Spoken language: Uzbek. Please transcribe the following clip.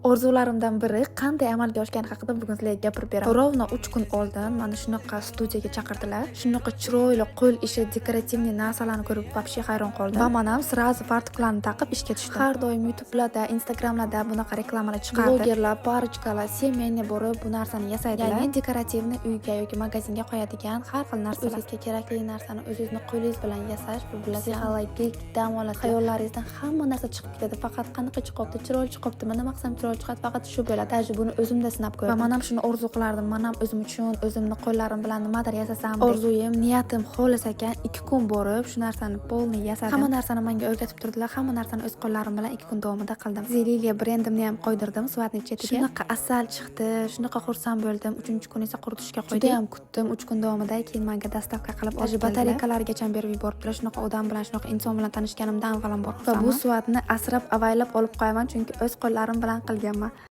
Orzularimdan biri qanday amalga oshgani haqida bugun sizlarga gapirib beraman. Ровно 3 kun oldin mani shunaqa studiyaga chaqirdilar. Shunaqa chiroyli qo'l ishi, декоративный narsalarni ko'rib, вообще hayron qoldim. Va man ham сразу fartuklarni taqib ishga tushdim. Har doim YouTube'larda, Instagramlarda bunaqa reklamalar chiqardi. Blogerlar, парочка lar, семейный borib bu narsani yasaydilar. Ya'ni декоративный uyga yoki magazinga qo'yadigan har xil narsalar. O'zingizga kerakli narsani o'zingizni qo'lingiz bilan yasash, bu psixologik dam olasiz. Xayollaringizdan hamma narsa chiqib ketadi. Faqat qanaqa chiqyapti, chiroyli chiqyaptimi, nima qilsam chiroyli chiqadi, faqat shu bo'ladi. Даже buni o'zimda sinab ko'rdim. Va man ham shuni orzu qilardim. Man ham o'zim uchun o'zimni qo'llarim bilan nimadir yasasam deb. Orzuyim, niyatim xolis ekan. 2 kun borib shu narsani полный yasadim. Hamma narsani menga o'rgatib turdilar. Hamma narsani o'z qo'llarim bilan 2 kun davomida qildim. Zelilia brendimni ham qo'ydirdim suvatni chetiga. Shunaqa asal chiqdi, shunaqa xursand bo'ldim. 3-kun esa quritishga qo'ydim. Juda ham kutdim 3 kun davomida, keyin menga доставка qilib olib, batareykalarigacha berib yuboribdilar. Shunaqa odam bilan, shunaqa inson bilan tanishganimdan avvalambor. Va bu suvatni asrab, avaylab olib qo'yaman, chunki o'z qo'llarim bilan qilganman.